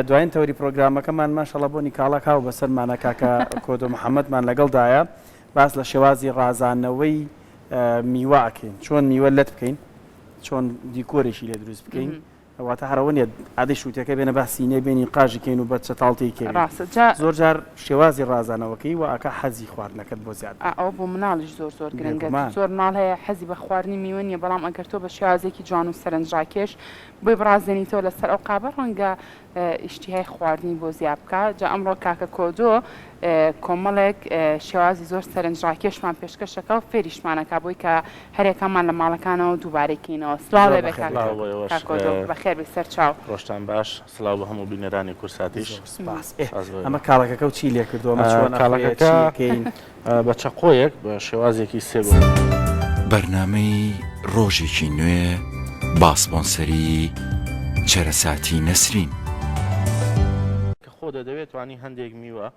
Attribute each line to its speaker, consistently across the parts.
Speaker 1: دواین تەوەری پرۆگرامەکەمان ماشەڵا بۆنی کاڵاک هاو بەسەرمانە کاکە کۆدۆ محەممەدمان لەگەڵدایە باس لە شێوازی ڕازانەوەی میوە ئەکەین چۆن میوە لەت بکەین چۆن دیکۆرێکی لێ دروست بکەین واتە هەرەوە نیە ئادەی شووتەکە بێنە با سینێ بێنین قاژی کەین و بە چەتاڵ تێی کەوین
Speaker 2: ڕاستە جا
Speaker 1: زۆر جار شێوازی ڕازانەوەکەی وا ئەکا حەزی خواردنەکەت بۆ زیاد بێت.
Speaker 2: ئەوە بۆ مناڵیش زۆر زۆر گرنگە
Speaker 1: بێگومان.
Speaker 2: زۆر مناڵ هەیە حەزی بە خواردنی میوە نیە بەڵام ئەگەر تۆ بە شێوازێکی جوان و سەرنجڕاکێش بۆی بڕازێنیتەوە لەسەر ئەو قابە ڕەنگە ئیشتیهای خواردنی بۆ زیا بکا جا ئەمڕۆ کاکە کۆدۆ کۆمەڵێک شێوازی زۆر سەرنجڕاکێشمان پێشکەش ئەکا و فێریشمان ئەکا بۆی کە هەریەکەمان لە ماڵەکانەوە دووبارەی کەینەوە. سڵاو
Speaker 1: زۆر
Speaker 2: لێ بێ
Speaker 1: بەخێر
Speaker 2: کاک
Speaker 1: بێی
Speaker 3: سڵاو بۆ ئێوەش
Speaker 2: کاک کۆدۆ بەخێر بێی سەرچاو.
Speaker 3: ڕۆژتان باش سڵاو بۆ هەموو بینەرانی کوردساتیش.
Speaker 1: زۆر سپاس. ئێ
Speaker 3: سپاس بۆ
Speaker 1: ئەمە
Speaker 3: ئێوە.
Speaker 1: کاڵەکەکە و چی لێ کردووە ئەمە چۆن ئەخورێ
Speaker 3: کاڵەکەکە
Speaker 1: چی ئەکەین؟
Speaker 3: بە چەقۆیەک بە شێوازێکی سێگۆ.
Speaker 4: بەرنامەی ڕۆژێکی نوێ با سپۆنسەری چەرەساتی نەسرین.
Speaker 3: کە خۆ دەدەوێت توانی هەندێک میوە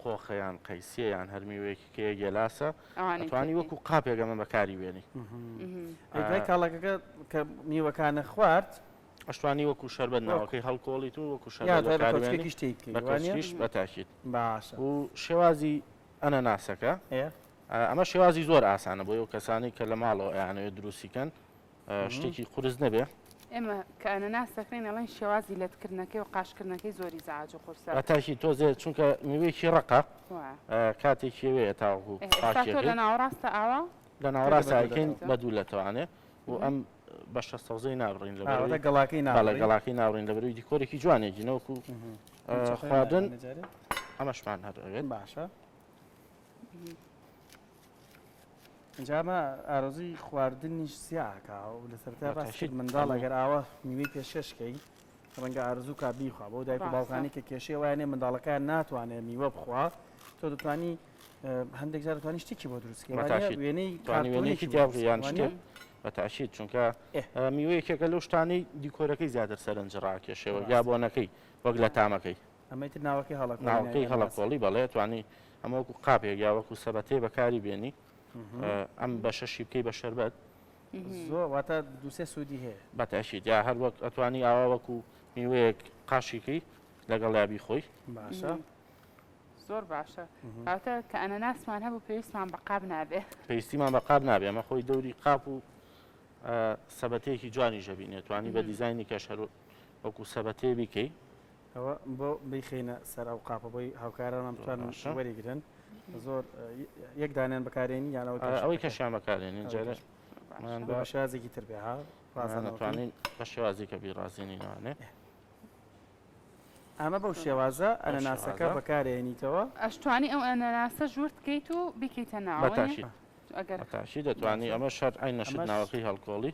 Speaker 3: قۆخە یان قەیسیە یان هەر میوەیەکی کەیە گێلاسە ئەتوانی وەکو قاپێک ئەمە بەکاری بێنی.
Speaker 1: دوای کاڵەکەکە کە میوەکانە خوارد
Speaker 3: ئەشتوانی وەکو شەربەت ناوەکەی هەڵکۆڵیت و وەکو شەربەت بەکاری بێنی بە کۆچکیش بە تاکید
Speaker 1: باشە
Speaker 3: و شێوازی ئەنەناسەکە ئەمە شێوازی زۆر ئاسانە بۆ ئەو کەسانی کە لە ماڵەوە ئەیانەوێت دروستی کەن شتێکی قورس نەبێ.
Speaker 2: ئێمە کە ئەنەناس دەکڕین ئەڵێن شێوازی لەتکردنەکەی و قاشکردنەکەی زۆری زەعاج و قورسە.
Speaker 3: بە تاکید تۆزێ چونکە میوەیەکی ڕەقە کاتێکی ئەوێ تاوەکو
Speaker 2: ئێستا تۆ
Speaker 3: پاکیەکەی.
Speaker 2: لە ناوەڕاستە ئاوا؟
Speaker 3: لە ناوەڕاستە ئەیکەین بە دوو لەتەوانێ و ئەم بەشە سەوزەی نابڕین لەبەرئەوەی
Speaker 1: گەڵاکەی
Speaker 3: بەڵێ گەڵاکەی نابڕین لەبەرئەوەی دیکۆرێکی جوانێکی نەوەکو خواردن ئەمەشمان هەر ئەوێت.
Speaker 1: باشە. ئینجا ئەمە ئارەزووی خواردنیش زیا ئەکا و لە سەرەتا باس کرد منداڵ ئەگەر ئاوا میوەی پێشکەش کەی ڕەنگە ئارەزوو کا بیخوا بەو دایک و باوکانی کە کێشەی وایە نیە منداڵەکەیان ناتوانێت میوە بخوا تۆ دەتوانی هەندێک جار دەتوانی شتێکی بۆ دروست کەی وانیە وێنەی
Speaker 3: کارتۆنێکی
Speaker 1: کارتۆنێکی
Speaker 3: تیا
Speaker 1: بۆ
Speaker 3: بکەی
Speaker 1: دروست
Speaker 3: یان
Speaker 1: کەی
Speaker 3: شتێک
Speaker 1: وانیە
Speaker 3: بە تاکید چونکە میوە یەکێکە لەو شتانەی دیکۆرەکەی زیاتر سەرنج ڕاکێشێ وەک یا
Speaker 1: ڕاستە
Speaker 3: بۆنەکەی وەک لە تامەکەی.
Speaker 1: ئەمەی تر ناوەکەی هەڵەکۆڵی
Speaker 3: ناوەکەی
Speaker 1: ناوی ئەنەناسە.
Speaker 3: هەڵەکۆڵی بەڵێ توانی ئەمە وەکو قاپێک یا وەکو سەبەتەیە بەکاری بێنی ئەم بەشەشی بکەی بە شەربەت.
Speaker 1: زۆر واتە دووسێ سوودی هەیە.
Speaker 3: بە تەئکید یا هەر وەک ئەتوانی ئاوا وەکو میوەیەک قاشی کەی لەگەڵیا بیخۆی.
Speaker 1: باشە.
Speaker 2: زۆر باشە کەواتە کە ئەنەناسمان هەبوو پێویستمان بە قاپ نابێ.
Speaker 3: پێویستیمان بە قاپ نابێ ئەمە خۆی دەوری قاپ و سەبەتەیەکی جوانیش ئەبینێ توانی بە دیزاینی کەش هەر وەکو سەبەتەیە بیکەی.
Speaker 1: ئەوە بۆ بیخەینە سەر ئەو قاپە بۆی هاوکارانمان بتوانن
Speaker 3: باشە.
Speaker 1: وەریگرن زۆر یەک دانیان بەکارێنی یان ئەوەی
Speaker 3: ئەوەی
Speaker 1: کەشەکە
Speaker 3: کەشیان بەکارێنین
Speaker 1: ئەوەی
Speaker 3: جارێ
Speaker 1: کەش
Speaker 3: مان
Speaker 1: بە
Speaker 3: بە
Speaker 1: شێوازێکی تر بێ ها ڕازانەوەکەی
Speaker 3: ناتوانین بە شێوازێکە بیڕازێنینەوانێ
Speaker 1: ئەمە بەو شێوازە
Speaker 3: بەو
Speaker 1: ئەنەناسەکە
Speaker 3: شێوازە.
Speaker 1: بەکارێنیتەوە.
Speaker 2: ئەشتوانی ئەو ئەنەناسە ژوورت کەیت و بیکەیتە
Speaker 3: بە
Speaker 2: ناوە نیە؟
Speaker 3: تاکید
Speaker 2: ئەگەر
Speaker 3: بە تاکید دەتوانی
Speaker 1: باشە.
Speaker 3: ئەمەش هەر عەین نەشت
Speaker 1: ئەمەش
Speaker 3: ناوەکەی هەڵکۆڵی.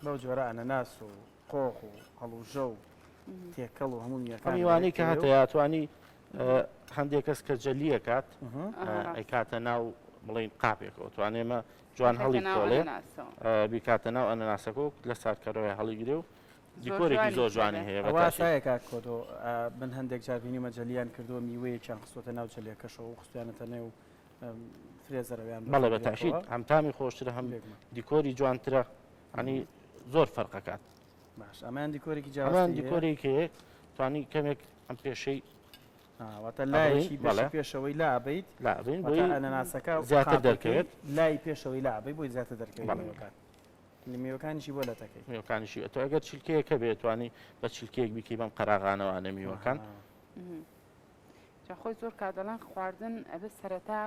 Speaker 1: بەو جۆرە ئەنەناس و قۆخ و هەڵوژە و تێکەڵ و هەموو
Speaker 3: ئەم
Speaker 1: میوەکان
Speaker 3: میوانەی کە
Speaker 1: بەرێک
Speaker 3: هەتە
Speaker 1: و
Speaker 3: یاتوانی هەندێک کەس کە جەلیەکات ئەیکاتە ناو بڵین قاپێکەوە توانێمە جوان هەڵی کۆڵێ بیکاتە ناو ئەنەناسەکە و لە ساردکەرەوەی هەڵیگرێ و دیکۆرێکی زۆر جوانی هەیە
Speaker 1: ئەوە ئاسایە کاک کۆدۆ من هەندێک جار بینیومە جەلیان کردووە میوەیەکیان خستووەتە ناو جەلیەکەشەوە و خستویانەتە نێو فرێزەرەوەیان
Speaker 3: بەڵێ بە تاکید هەم تامی خۆشترە هەم دیکۆری جوانترە ئەنی زۆر فەرقەکات
Speaker 1: باش ئەمان دیکۆرێکی
Speaker 3: جیاوازیان دیکۆرێکی هەیە توانی کەمێک ئەم پێشەی
Speaker 1: واتە لایەکی بەڵێ پێشەوەی لا بیت
Speaker 3: لا بین
Speaker 1: بۆی ئەنەناسەکە
Speaker 3: زیاتر دەرکەوێت
Speaker 1: لای پێشەوەی لا بی بۆی زیاتر دەرکەوێت میوەکانیشی بۆ لەتەکەی
Speaker 3: میوەکانیشی ئەتۆ ئەگەر چیلکەیەکە بێت توانی بە چیلکەیەک بیکەی بەم قەراغانەوانە میوەکان
Speaker 2: جا خۆی زۆر کات دەڵێن خواردن ئەبێ سەرەتا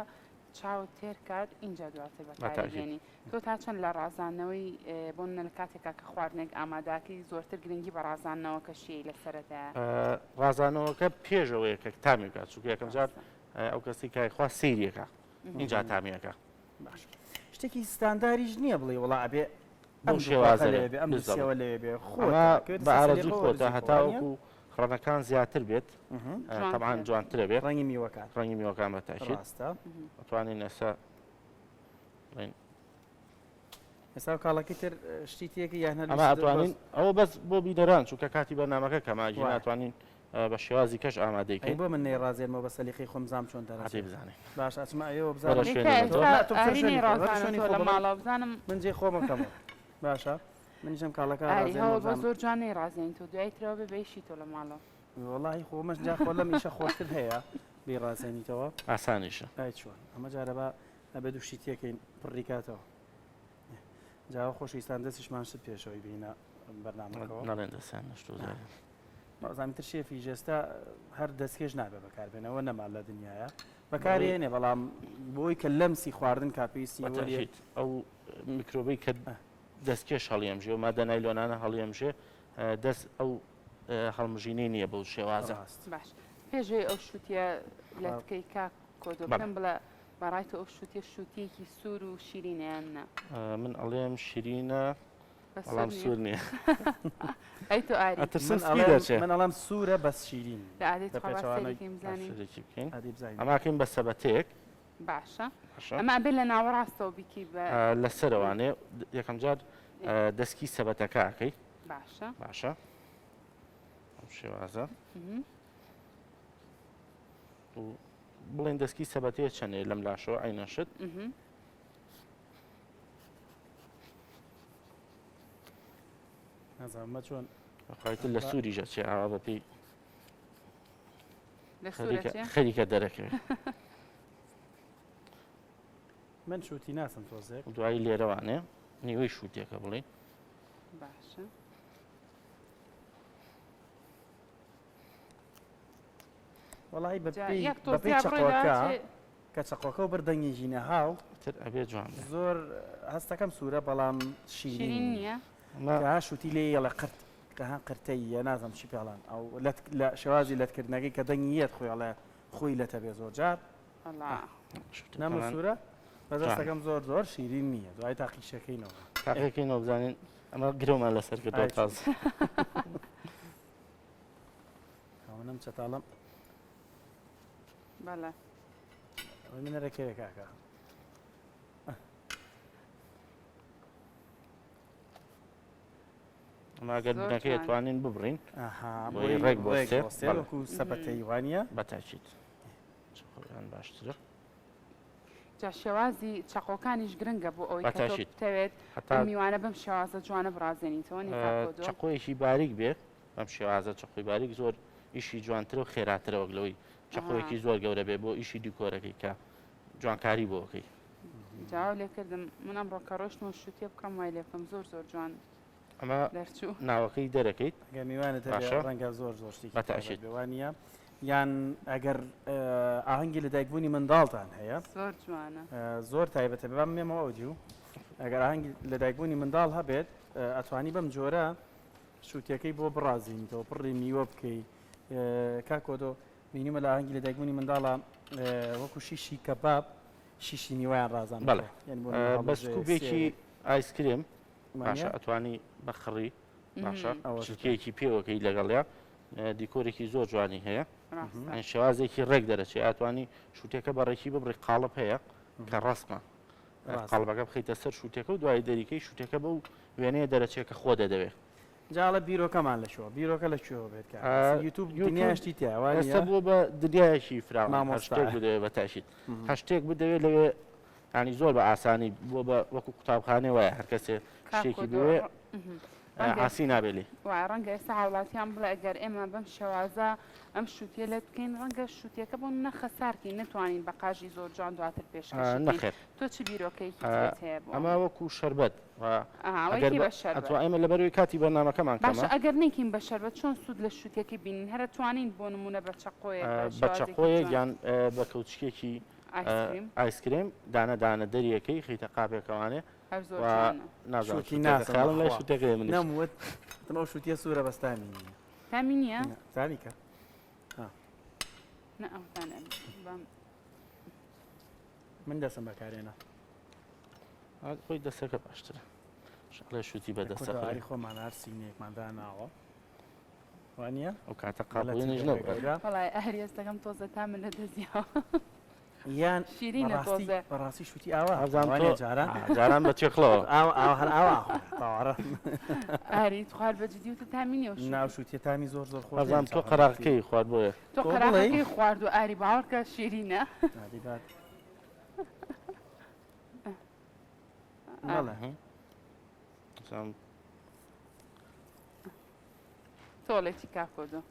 Speaker 2: چاوت تێر کات ئینجا دواتر بەکاری بێنی تۆ تا چەند لە ڕازاندنەوەی بۆ نمونە لە کاتێکا کە خواردنێک ئاماداکەی زۆرتر گرنگی بە ڕازاندنەوەکەشی لە سەرەتایە؟
Speaker 3: ڕازانەوەکە پێشەوەیە کە تامی بکات چونکە یەکەم جار ئەو کەسی کای خوا سەیریەکە اینجا تامیەکە
Speaker 1: باش شتێکی ستانداریش نییە بڵێ وڵا ئەبێ
Speaker 3: ئەم شێوازە
Speaker 1: لێ بێ ئەم سێوە لێ بێ خۆ
Speaker 3: بە ئارەزوی خۆتە هەتاوەکو ڕەنەکان زیاتر بێت تەبعەن جوانترە بێت
Speaker 1: ڕەنگی میوەکان
Speaker 3: ڕەنگی میوەکان بە تاکید
Speaker 1: ڕاستە
Speaker 3: ئەتوانین ئێستا بڵێین
Speaker 1: ئێستا کاڵەکەی تر شتی تێکی یان هەر
Speaker 3: ئەمە ئەتوانین ئەوە بەس بۆ بینەران چونکە کاتی بەرنامەکە کەماگی
Speaker 1: وایە.
Speaker 3: ناتوانین بە شێوازی کەش ئامادەی
Speaker 1: ئەی
Speaker 3: کەین
Speaker 1: بۆ من نەیڕازێنمەوە بە سەلیقەی خۆم بزانم چۆن
Speaker 3: هەتێ
Speaker 1: دەڕازێ
Speaker 3: بزانین
Speaker 1: باش ئەچمە ئەوێوە
Speaker 3: وەرە
Speaker 1: بزانم
Speaker 3: شوێنی
Speaker 2: ئێستا
Speaker 3: من تۆ.
Speaker 1: نا، تۆ بچۆ
Speaker 2: ئاری
Speaker 1: شوێنی خۆ، وەرە شوێنی
Speaker 2: نەیڕازانەوە
Speaker 1: خۆ
Speaker 2: لە
Speaker 1: بڵێ.
Speaker 2: ماڵەوە بزانم
Speaker 1: من جێی خۆمەکەمەوە باشە. منیش ئەم کاڵەکە
Speaker 2: ئاری
Speaker 1: ڕازێنمەوە
Speaker 2: هەوڵ بە
Speaker 1: بزانم.
Speaker 2: زۆر جوان نەیڕازێنی تۆ دوای ترەوە بێ بەیشی تۆ لە ماڵەوە.
Speaker 1: وەڵاهی خۆ مەش جا خۆ لەم ئیشە خۆشتر هەیە بیڕازێنیتەوە.
Speaker 3: ئاسانیشە.
Speaker 1: ئای چۆن ئەمە جارە با ئەبێ دوو شتی تێکەین پڕی کاتەوە. جا خۆشەویستان دەستیشمان شت پێشەوەی بینە بەرنامەکەوە.
Speaker 3: نەڵێن دەستیان نەشتووە جارێ.
Speaker 1: بازامی تر شێفی ژێستا هەر دەستکێش نابێ بەکاربێنەوە نەما لە دنیاە بەکارێنێ بەڵام بۆی کە لەمسی خواردن کا پێویستی
Speaker 3: وەلیە ئەو میکرۆبەی کە دەستکێش هەڵیەمژێ و مادە نایلۆنانە هەڵیەمژێ دەست ئەو هەڵمژینەی نییە بەو شێوازە.
Speaker 2: باش پێشەوەی ئەو شووتیە لەتکەی کاک کۆدۆ پێم بڵێ بەڕای تۆ ئەو شووتیە شووتیەکی سوور و شیرینە یان نا؟
Speaker 3: من ئەڵێم شیرینە بەڵام سوور نییە.
Speaker 2: ئەی تۆ ئاری؟
Speaker 3: ئەترسم سپی دەرچێ.
Speaker 1: من ئەڵێم سوورە بەس شیرین.
Speaker 2: لە ئادەی تخوا با سەیرێکیم بزانین.
Speaker 3: سەیرێکی بکەین. ئادەی بزانین. ئەمە ئەکەین بە سەبەتەیەک.
Speaker 2: باشە. ئەمە ئەبێ لە ناوەڕاستەوە بیکەی بە.
Speaker 3: لە سەرەوانێ یەکەم جار دەسکی سەبەتەکە ئەکەی.
Speaker 2: باشە.
Speaker 3: باشە. ئەم شێوازە. بڵێن دەسکی سەبەتەیە چەندێ لەم لاشەوە عینەشت.
Speaker 1: نازانم چۆن
Speaker 3: خۆیتر لە سووریژە چێ ئاوا بە پێی خەریکە دەرەکەوێت
Speaker 1: من شووتی ناسم تۆزێک
Speaker 3: دوایی لێرەوانێ نیوەی شووتێکە بڵێ
Speaker 2: باشە
Speaker 1: وەڵی بەپێی چەقۆکە کە چەقۆکە و بەر دەنگێکی نەهاو
Speaker 3: تر ئەبێ جوان بێ.
Speaker 1: زۆر هەستەکەم سوورە بەڵام شیرین
Speaker 2: شیرین نییە
Speaker 1: کە ها شووتی لێ یەڵێ قرت کە ها قرتەییە نازانم چی پێڵان ئەو لەت لە شێوازی لەتکردنەکەی کە دەنگی یەت خۆی ئەڵێ خۆی لەتە بێ زۆر جار
Speaker 2: وەڵا
Speaker 1: نەمە سوورە بەس هەستەکەم زۆر زۆر شیرین نییە دوای تاقیشەکەینەوە
Speaker 3: تاقیەکەینەوە بزانین ئەمە گرەومان لەسەر کردووە تاز
Speaker 1: منم چەتاڵم
Speaker 2: بەڵێ.
Speaker 1: ئەوەی منە رێکەوێ کاکە.
Speaker 3: ئەمە ئەگەر
Speaker 2: زۆر
Speaker 3: بنەکەی
Speaker 2: جوانە.
Speaker 3: ئەتوانین ببڕین
Speaker 1: ئەها
Speaker 3: بۆی
Speaker 1: بۆی
Speaker 3: ڕێک
Speaker 1: ڕێک
Speaker 3: بۆستێ.
Speaker 1: بۆستێ
Speaker 3: بەڵێ.
Speaker 1: وەکو سەبەتەی وانە
Speaker 3: بەتاکید چەقۆیان باشترە
Speaker 2: جا شێوازی چەقۆکانیش گرنگە بۆ ئەوەی کە تۆ
Speaker 3: بەتاکید.
Speaker 2: بتەوێت
Speaker 3: هەتا
Speaker 2: ئەم میوانە بەم شێوازە جوانە بڕازێنیتەوە نیە کاک کۆدۆ؟
Speaker 3: چەقۆیەکی باریک بێ بەم شێوازە چەقۆی باریک زۆر ئیشی جوانترە و خێراترە وەک لەوەی چەقۆیەکی زۆر گەورە بێ بۆ ئیشی دیکۆرەکەی کە جوانکاری بۆ ئەکەی.
Speaker 2: جاو لێ کردم من ئەمڕۆ کە ڕۆشتمەوە شوتیە بکڕم وای لێ بکەم زۆر زۆر جوان
Speaker 3: ئەمە
Speaker 2: دەرچوو.
Speaker 3: ناوەکەی دەرەکەیت
Speaker 1: ئەگەر میوانت هەبێ
Speaker 3: باشە
Speaker 1: ڕەنگە زۆر زۆر شتێکی
Speaker 3: بە
Speaker 1: تایبەت
Speaker 3: تەئکید.
Speaker 1: بێ وانییە یان ئەگەر ئاهەنگی لەدایکبوونی منداڵتان هەیە
Speaker 2: زۆر جوانە.
Speaker 1: زۆر تایبەتە بێ با بمێمەوە ئەو دیو ئەگەر ئاهەنگی لەدایکبوونی منداڵ هەبێت ئەتوانی بەم جۆرە شوتیەکەی بۆ بڕازینیتەوە پڕی میوە بکەی کاک کۆدۆ بینیمە لە ئاهەنگی لەدایکبوونی منداڵە وەکو شیشی کەباب شیشی میوەیان ڕازان
Speaker 3: بەڵێ بەس کوبێکی ئایسکرێم باشە ئەتوانی بە خڕی باشە چلکەیەکی پێوەکەی لەگەڵیا دیکۆرێکی زۆر جوانی هەیە شێوازێکی ڕێک دەرەچێ ئەتوانی شوتێکە بە ڕێکی ببڕی قاڵب هەیە کە ڕاستمە قاڵبەکە بخەیتە سەر شوتێکە و دوای دەریکەی شوتێکە بەو وێنەیە دەرەچێ کە خۆ دەدەوێ.
Speaker 1: جا ئەڵێ بیرۆکەمان لە کوێوە؟ بیرۆکە لە کوێوە بێت کاک ناسر؟ یوتوب دنیای شتی تیایە وا
Speaker 3: ئێستا
Speaker 1: نییە؟
Speaker 3: بووە بە دنیایەکی فراوان هەر
Speaker 1: مامۆستا
Speaker 3: شتێک بدەوێ بە تاکید هەر شتێک بدەوێ لەوێ ینی زۆر بە ئاسانی بووە بە وەکو قوتابخانەی وایە هەر کەسێ
Speaker 2: کاک
Speaker 3: شتێکی
Speaker 2: کۆدۆ
Speaker 3: بوێ
Speaker 2: ڕەنگە
Speaker 3: عاسی نابێ لێی.
Speaker 2: وایە ڕەنگە ئێستا هاوڵاتیان بڵێ ئەگەر ئێمە بەم شێوازە ئەم شوتیە لەت بکەین ڕەنگە شوتیەکە بۆ نمونە خەسارکەین نەتوانین بە قاژی زۆر جوان دواتر پێشکەشی بکەین
Speaker 3: نەخێر
Speaker 2: تۆ چ بیرۆکەیەکی ترت هەیە بۆ
Speaker 3: ئەمە
Speaker 2: ئەمە؟
Speaker 3: وەکو شەربەت
Speaker 2: ئەها ئەوەی
Speaker 3: ئەگەر
Speaker 2: کەی
Speaker 3: بە
Speaker 2: بە شەربەت
Speaker 3: ئەتوا ئێمە لەبەرەوەی کاتی بەرنامەکەمان
Speaker 2: باشە
Speaker 3: کەمە
Speaker 2: ئەگەر نەیکەین بە شەربەت چۆن سوود لە شوتیەکەی بینین هەر ئەتوانین بۆ نمونە بە چەقۆیەک بە
Speaker 3: بە
Speaker 2: شێوازێکی
Speaker 3: چەقۆیەک
Speaker 2: جوان
Speaker 3: یان بە کەوچکێکی
Speaker 2: ئایسکریم
Speaker 3: ئایسکرێم دانە دانە دەریەکەی خیتە قاپێکەوانێ
Speaker 2: هەر زۆر
Speaker 3: و
Speaker 2: جوانە.
Speaker 3: نازانم
Speaker 1: شوتی
Speaker 3: شوتێکە
Speaker 1: ناسم
Speaker 3: خەیاڵم لای
Speaker 1: بەخوا
Speaker 3: شوتێکەیە منیش
Speaker 1: نەم وت وتم ئەو شوتیە سوورە بەس تامی نییە
Speaker 2: تامی نییە؟
Speaker 1: نا تامی کە ها
Speaker 2: نا ئەوتان بەم
Speaker 1: من دەسم بەکارێنە
Speaker 3: خۆی دەسەکە باشترە شڵێ شوتی بە دەسە
Speaker 1: کوردەواری خۆمان هەر سینێکمان داناوە وانە
Speaker 3: ئەو کاتە قاپێنیش نەبوو
Speaker 2: وەڵای ئەهری هەستەکەم تۆزە تا من لە دەستیاوە
Speaker 1: یان
Speaker 2: شیرینە
Speaker 1: بەڕاستی
Speaker 2: تۆزێ.
Speaker 1: بەڕاستی شوتی ئاوا
Speaker 3: ئەزانم
Speaker 1: وانە
Speaker 3: تۆ
Speaker 1: جاران
Speaker 3: آه، جاران بە تێکڵەوە
Speaker 1: ئاوا ئاوا هەر ئاوا تاوارە
Speaker 2: ئاری خوارد بە جدی وتت تامی نییە و شوتی.
Speaker 1: ناو شوتیە تامی زۆر زۆر خۆش
Speaker 3: ئەزانم تۆ قەراغەکەی خوارد بۆیە
Speaker 2: تۆ
Speaker 1: تۆ بڵێی؟
Speaker 2: قەراغەکەی خوارد و ئاری باوەڕکە شیرینە.
Speaker 1: ئادی بات بەڵێ
Speaker 3: ئەزانم.
Speaker 2: تۆڵێ چی کاک کۆدۆ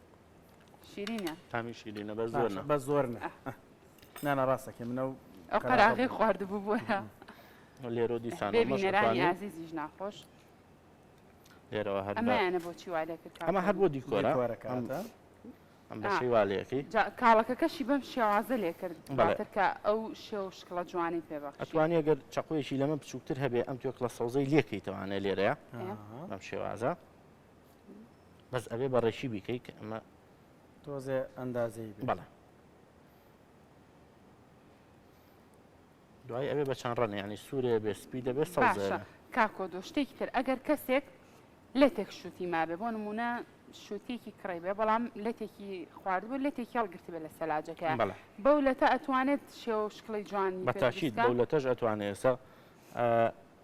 Speaker 2: شیرینە.
Speaker 3: تامی شیرینە بەس زۆر نا.
Speaker 1: بەس زۆر نا نانا ڕاستەکەی من ئەو
Speaker 2: ئەو قەراغی خواردبوو بۆیە.
Speaker 3: لێرۆ دیسان
Speaker 2: بێ بینەرانی ئازیزیش ناخۆش.
Speaker 3: لێرەوە هەر
Speaker 2: ئەمەیانە بۆچی وا لێ کرد
Speaker 3: ئەمە هەر بۆ دیکۆرە ئەم بەشەی وا لێکەی
Speaker 2: جا کاڵەکەکەشی بەم شێوازە لێ کرد دواتر کە ئەو شێوە و شکڵە جوانەی پێ بەخشی.
Speaker 3: ئەتوانی ئەگەر چەقۆیەکی لەمە بچووکتر هەبێ ئەم توێکڵە سەوزەی لێکەیتەوانێ لێرەیە بەم شێوازە بەس ئەبێ بە ڕێکی بیکەی کە ئەمە
Speaker 1: تۆزێ ئەندازەی بێ.
Speaker 3: بەڵێ دوای ئەبێ بە چەند ڕەنە یعنی سوورێ بێ سپی دەبێ سەوزێ
Speaker 2: باشە کاک کۆدۆ شتێکی تر ئەگەر کەسێک لەتێک شوتی مابێ بۆ نمونە شوتیەکی کڕی بێ بەڵام لەتێکی خواردبوو لەتێکی هەڵگرتبێ لە سەلاجەکە بەو لەتە ئەتوانێت شێوە و شکڵی جوانی
Speaker 3: بە تاکید بەو لەتەش ئەتوانێت ئێستا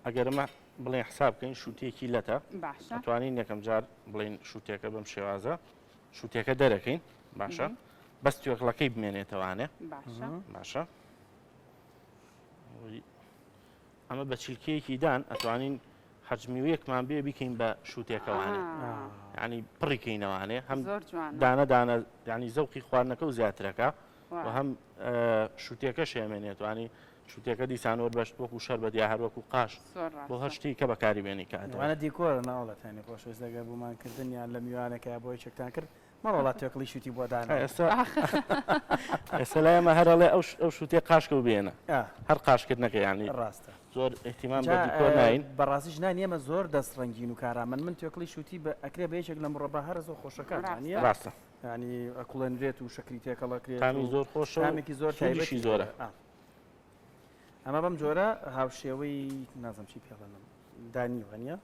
Speaker 3: ئەگەر ئەمە بڵێن حساب بکەین شوتێکی لەتە
Speaker 2: باشە
Speaker 3: ئەتوانین یەکەم جار بڵێن شوتێکە بەم شێوازە شوتێکە دەرەکەین باشە بەس توێکڵەکەی بمێنێتەوانێ
Speaker 2: باشە
Speaker 3: باشە ئەمە بە چیلکەیەکی دان ئەتوانین هەرچ میوەیەکمان بێ بیکەین بە شووتێکەوانێ ینی پڕیکەینەوانێ هەم دانە دانە ینی زەوقی خواردنەکە و زیاترەکە و هەم شووتێکە شێمێنێتوانی شووتێکە دیسانۆر بەشت وەکو شەر بە دیار وەکو قاش بۆ هەر شتی کە بەکاری بێنی
Speaker 1: کاتوانە دیکۆرە ناوڵەتانی خۆشەویست لەگەر بوومانکردنیان لە میوانەکە بۆ یەکێکتان کرد مەڵەڵا توێکڵی شوتی بۆ دانا.
Speaker 3: ئێستا ئێستا لای ئێمە هەر ئەڵێ ئەو ئەو شوتێ قاشکە و بێنە هەر قاشکردنەکە یانی
Speaker 1: ڕاستە
Speaker 3: زۆر احتیمام بە دیکۆر ناین
Speaker 1: بەڕاستی ژنانی ئێمە زۆر دەست ڕەنگین و کارامەن من توێکڵی شوتی بە ئەکرێ بە یەکێک لە مڕەبا هەرە زۆر خۆشەکان
Speaker 3: نییە ڕاستە
Speaker 1: ینی ئەکوڵێنرێت و شەکری تێکەڵەکرێت
Speaker 3: تامی زۆر خۆشە
Speaker 1: تامێکی زۆر
Speaker 3: تایبەتی زۆرە
Speaker 1: ئەمە بەم جۆرە هاوشێوەی نازم چی پێڵێنم دانی وانە؟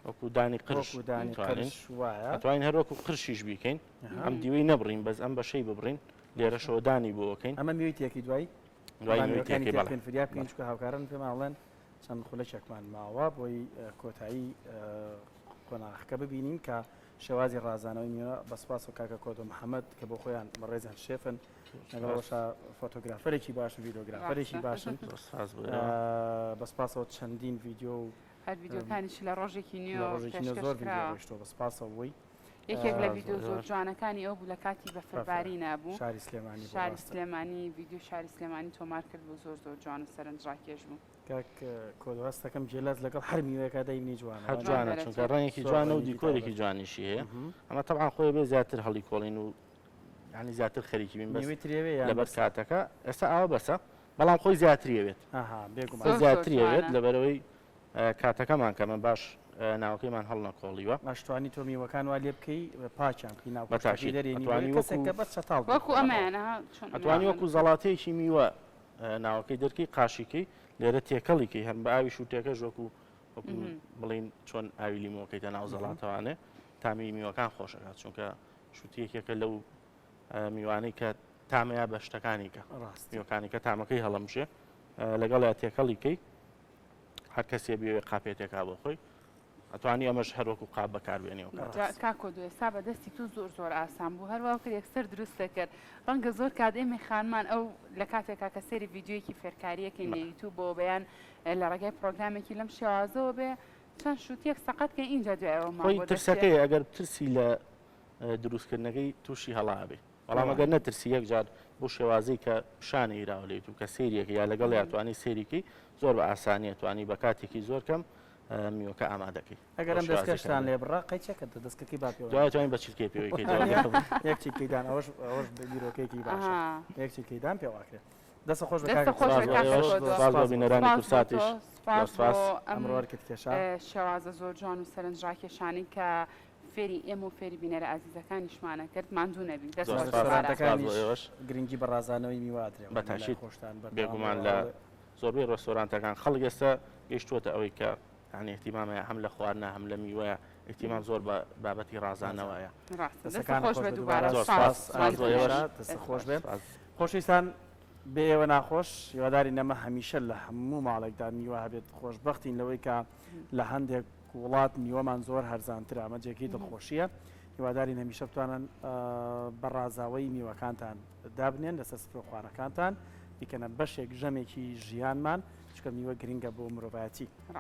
Speaker 3: وەکو دانی قرش
Speaker 1: وەکو دانی قرش وایە
Speaker 3: ئەتوانین هەر وەکو قرشیش بیکەین ئەم دیوەی نەبڕین بەس ئەم بەشەی ببڕین لێرەشەوە دانی بۆکەین
Speaker 1: ئەمە میوەی تێکی دوای
Speaker 3: دوای میوەی تێکی بەڵێ
Speaker 1: فریا بکەین چونکە هاوکاران پێمان ئەڵێن چەند خولەکێکمان ماوە بۆی کۆتایی قۆناغەکە ببینین کە شێوازی ڕازانەوەی میوە بە سپاس و کاکە کۆدۆ محەممەد کە بۆ خۆیان بەڕێزیان شێفن لەگەڵ ئەوەشا فۆتۆگرافەرێکی باشن ڤیدۆگرافەرێکی باشن بە سپاسەوە چەندین ڤیدیۆ و
Speaker 2: هەر ڤیدیۆکانیش لە ڕۆژێکی نوێ
Speaker 1: ڕۆژێکی نوێ زۆر ڤیدیۆ ڕۆیشتووە بە سپاسەوە بۆی.
Speaker 2: یەکێک لە ڤیدیۆ زۆر جوانەکانی ئەو بوو لە کاتی بەفرباری نابوو
Speaker 1: شاری سلێمانی
Speaker 2: شاری سلێمانی ڤیدیۆ شاری سلێمانی تۆمار کرد بوو زۆر زۆر جوان و سەرنجڕاکێش بوو.
Speaker 1: کاک کۆدۆ هەستەکەم گێلاس لەگەڵ هەر میوەیەکا دەیبنی جوانە
Speaker 3: هەر جوانە چونکە ڕەنگێکی جوانە و دیکۆرێکی جوانیشی هەیە ئەمە تەبعەن خۆی بێ زیاتر هەڵی کۆڵین و ینی زیاتر خەریکی بین
Speaker 1: بەس
Speaker 3: لەبەر کاتەکە ئێستا ئاوە بەسە بەڵام خۆی زیاتری ئەوێت
Speaker 1: بێگومان
Speaker 3: زیاتری ئەوێت لەبەرەوەی کاتەکەمان کەمە باش ناوەکەیمان هەڵنەکۆڵیوە.
Speaker 1: ئەشتوانی تۆ میوەکان وا لێ بکەی پاکیان بکەی ناو
Speaker 3: بەتاکی
Speaker 1: دەرێنی بۆیە کەسێک کە بەس چەتاڵ
Speaker 2: بێت. وەکو ئەمەیان ها
Speaker 3: چۆن ئەتوانی وەکو زەڵاتەیەکی میوە ناوەکەی دەرکەی قاشیکەی لێرە تێکەڵی کەی هەر بە ئاوی شووتێکەش وەکو وەکو بڵین چۆن ئاوی لیمۆکەیتە ناو زەڵاتەوانێ تامی میوەکان خۆشەکات چونکە شووتی یەکێکە لەو میوانەی کە تامەیە بە شتەکانی کە
Speaker 1: ڕاست
Speaker 3: میوەکانی کە تامەکەی هەڵەمژێ لەگەڵیا تێکەڵی کەی هەر کەسێ بێوێ قاپێ تێکا بۆ خۆی ئەتوانی ئەمەش هەر وەکو قاپ بەکاربێنی ئەو کاتە.
Speaker 2: جا کاک کۆدۆ ئێستا بە دەستی تۆ زۆر زۆر ئاسان بوو هەر وا کرد یەکسەر دروست دەکرد ڕەنگە زۆر کات ئێمەی خانمان ئەو لە کاتێکا کە سەیری ڤیدیۆیەکی فێرکاریەکەین لە یوتوبەوە بێ یان لە ڕێگای پڕۆگرامێکی لەم شێوازەوە بێ چەند شوتیەک سەقەت کەین ئینجا دوای ئەوەمان
Speaker 3: خۆی
Speaker 2: بۆ دەچێ.
Speaker 3: ترسەکەی ئەگەر ترسی لە دروستکردنەکەی تووشی هەڵە ئەبێ بەڵام ئەگەر نەترسی یەک جار بۆ شێوازی کە پیشانی ئیراوە لە یوتوب کە سەیریەکە یا لەگەڵ یاتوانی سەیریکەی زۆر بە ئاسانیە توانی بە کاتێکی زۆر کەم میوەکە ئامادەکەی
Speaker 1: ئەگەر ئەم دەستکەشتان لێ بڕا قەیچەکە دەستکەکەی با پێوە
Speaker 3: دوای توانین بە چیلکەی پێوەی کەیتەوە
Speaker 1: یەک چیلکەی دان ئەوەش ئەوەش بیرۆکەیەکی باشە یەک چیلکەی دان پێواکرێت دەست خۆش
Speaker 2: دەست خۆش بێ کاک کۆدۆ.
Speaker 3: سپاس بۆ بینەرانی
Speaker 2: سپاس بۆ
Speaker 3: کوردساتیش
Speaker 2: تۆ سپاس
Speaker 3: زۆر سپاس.
Speaker 2: بۆ ئەم
Speaker 1: ئەمڕۆ ئەرکت کێشا.
Speaker 2: شێوازە زۆر جوان و سەرنجڕاکێشانەی کە فێری ئێمە و فێری بینەرە ئازیزەکانیشمانە کرد ماندوو نەبی دەست
Speaker 3: زۆر
Speaker 2: خۆش
Speaker 3: سپاس.
Speaker 2: دووبارە.
Speaker 3: سپاس بۆ
Speaker 1: ڕێستۆرانتەکانیش
Speaker 3: ئێوەش.
Speaker 1: گرنگی بە ڕازانەوەی میوە ئەدرێ
Speaker 3: بە
Speaker 1: وانە لای
Speaker 3: تاکید
Speaker 1: خۆشتان بەردەوام
Speaker 3: بێگومان
Speaker 1: بن
Speaker 3: لە
Speaker 1: هەوڵێ.
Speaker 3: زۆربەی ڕێستۆرانتەکان خەڵک ئێستا گەیشتووەتە ئەوەی کە یانی ئیهتیمام هەیە هەم لە خواردنە هەم لە میوەیە ئیهتیمام زۆر بە بابەتی ڕازانەوەیە.
Speaker 2: ڕاستە دەست
Speaker 1: دەستەکانت
Speaker 2: خۆش
Speaker 1: خۆش
Speaker 2: بێ
Speaker 1: بێ
Speaker 2: دووبارە
Speaker 1: دووبارە
Speaker 3: زۆر
Speaker 2: سپاس
Speaker 3: سپاس. سپاس
Speaker 1: سپاس
Speaker 3: بۆ
Speaker 2: ماندوو
Speaker 3: ئێوەش.
Speaker 2: نەبی.
Speaker 1: دەست
Speaker 2: دەست
Speaker 1: خۆش
Speaker 2: خۆش.
Speaker 1: بێ.
Speaker 3: سپاس.
Speaker 1: خۆشەویستان بێ ئێوە ناخۆش هیوادارین ئەمە هەمیشە لە هەموو ماڵێکدا میوە هەبێت خۆشبەختین لەوەی کە لە هەندێک وڵات میوەمان زۆر هەرزانترە ئەمە جێگەی دڵخۆشیە هیوادارین هەمیشە بتوانن بە ڕازاوەی میوەکانتان دابنێن لەسەر سفرە خوانەکانتان بیکەنە بەشێک ژەمێکی ژیانمان چونکە میوە گرنگە بۆ مرۆڤایەتی.